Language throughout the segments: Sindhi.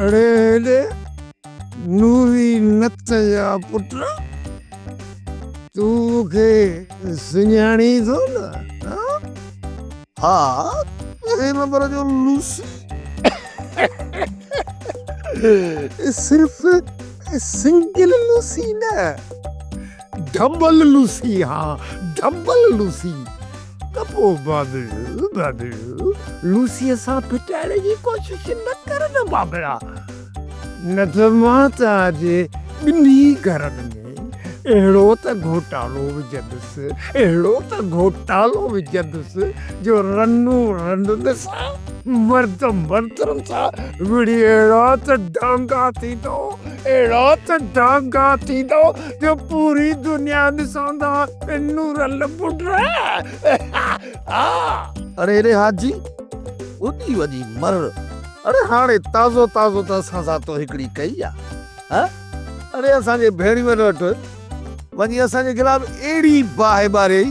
اڙي هيڏي نوري نت جا پٽ، تون مون کي سڃاڻين ٿو نه؟ ها، پهرين نمبر جو لوسي. صرف سنگل لوسي نه، ڊبل لوسي، ها ڊبل لوسي. ته پوء بابڙو، بابڙو، لوسيء سان ڦٽائڻ جي ڪوشش نه ڪر نه بابڙا، نه ته مان توهان جي ٻنهي گهرن ۾ اهڙو ته گهوٽالو وجهندس، اهڙو ته گهوٽالو وجهندس جو رنون رنن سان، مرد مردن سان وڙهي اهڙا ته ڊانگا ٿيندؤ، اهڙا ته ڊانگا ٿيندؤ جو پوري دنيا ڏسندا. نورل ٻڍڙا اڙي ري حاجي اڏي وڃي مر اڙي هاڻي تازو تازو ته اسان سان تو هڪڙي ڪئي آ ها اڙي اسان جي ڀيڻيون وٽ وڃي اسان جي خلاف اهڙي باهه ٻاريئي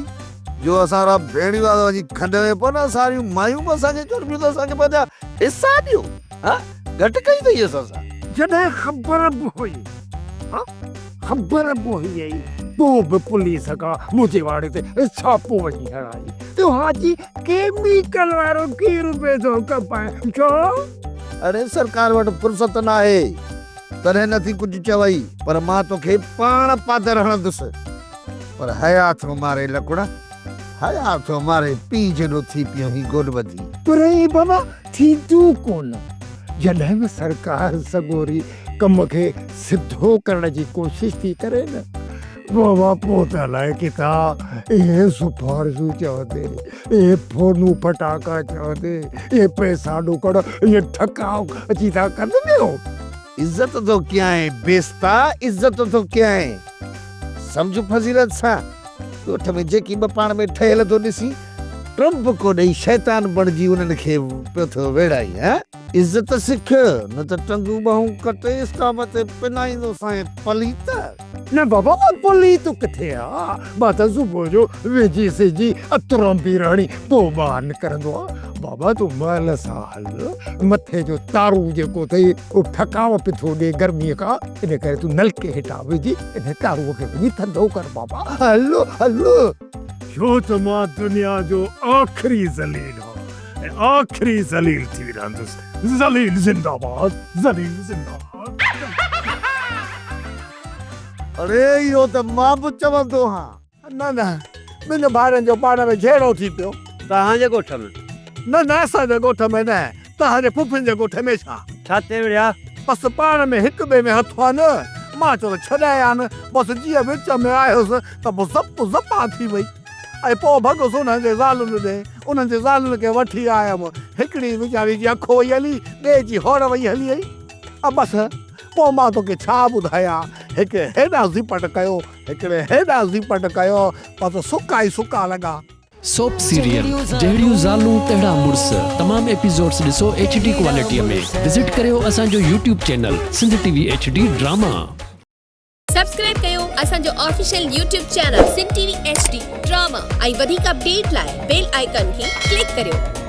جو اسان را ڀيڻيون وڃي کنڊ ۾ پون ساريون مايون به اسان کي چون پيون ته اسان کي پنهنجا حصا ڏيو ها گهٽ ڪئي اٿئي اسان سان. جڏهن خبر به هئي ها خبر به هئي پوء به پوليس کان منهنجي واڙي تي ڇاپو وڃي هڻائي ته حاجي ڪيميڪل وارو کير پئي ٿو کپائي ڇو؟ اڙي سرڪار وٽ فرصت ناهي تڏهن نٿي ڪجهه چوئي پر مان توکي پاڻ پادر هڻندس پر حيا ٿو ماري لڪڙ حيا ٿو ماري پيء جيڏو ٿي پيو هين گوڏ ٻڌي. پر ائين بابا ٿيندو ڪونه. جڏهن به سرڪار سڳوري ڪم کي سڌو ڪرڻ جي ڪوشش ٿي ڪري نه بابا پوء ته الائي ڪٿان اهي سفارشون چوندي، اهي فونون ڦٽاڪا چوندي، اهي پئسا ڏوڪڙ، اهي ٺڪاء اچي ٿا ڪن پيو. عزت ٿو ڪيانء بيستا عزت ٿو ڪيانء. سمجهه فضيلت سان ڳوٺ ۾ جيڪي ٻه پاڻ ۾ ٺهيل ٿو ڏسين، ٽرمپ ڪو ڏئي شيطان بڻجي انهن کي پيو ٿو ويڙهائين ها؟ عزت سک، نه ته ٽنگون ٻانهون ڪٽي اسٽاپ تي پنائيندوسانء پليت. نه بابا پليت ڪٿي آ، مان ته صبح جو ويجهي سيجهي ترنبير هڻي پوء ٻاهر نڪرندو آ. بابا تون مهل سان هل، مٿي جو تارو جيڪو اٿئي اهو ٺڪاء پيو ٿو ڏئي گرميء کان، ان ڪري تون نلڪي هيٺان وجهي ان تارو کي وڃي ٿڌو ڪر بابا، هل هل. ڇو ته مان دنيا جو آخري ذليل هان ۽ آخري ذليل ٿي رهندس. ذليل زنده باد، ذليل زنده باد. اڙي اهو ته مان به چوندو هان. نه نه، ٻن ڀائرن جو پاڻ ۾ جهيڙو ٿي پيو. توهان جي ڳوٺ ۾؟ نه نه اسان جي ڳوٺ ۾ نه، توهان جي پڦين جي ڳوٺ ۾ ڇا؟ ڇا تي وڙهيا؟ بس پاڻ ۾ هڪ ٻئي ۾ هٿ هن، مان چيو ته ڇڏايان، بس جيئن وچ ۾ آيس ته به زپ زپان ٿي وئي ۽ پوء ڀڳس انهن جي زالن ڏي، انهن جي زالن کي وٺي آيم، هڪڙي ويچاري جي اک وئي هلي، ٻئي جي هوڙ وئي هلي ۽ بس پوء مان توکي ڇا ٻڌايان، هڪ هيڏانهن زپٽ ڪيو، هڪڙي هيڏانهن زپٽ ڪيو، بس سڪا ئي سڪا لڳا. سوپ سيريل جهڙيون زالون تهڙا مڙس تمام ايپيسوڊس ڏسو ايڇ ڊي ڪوالٽي ۾ وزٽ ڪريو اسان جو YouTube channel Sindh T V H D drama. Subscribe ڪيو اسان جو official YouTube channel Sindh T V H D drama ۽ وڌيڪ اپڊيٽ لاء بيل آئيڪان کي ڪلڪ ڪريو.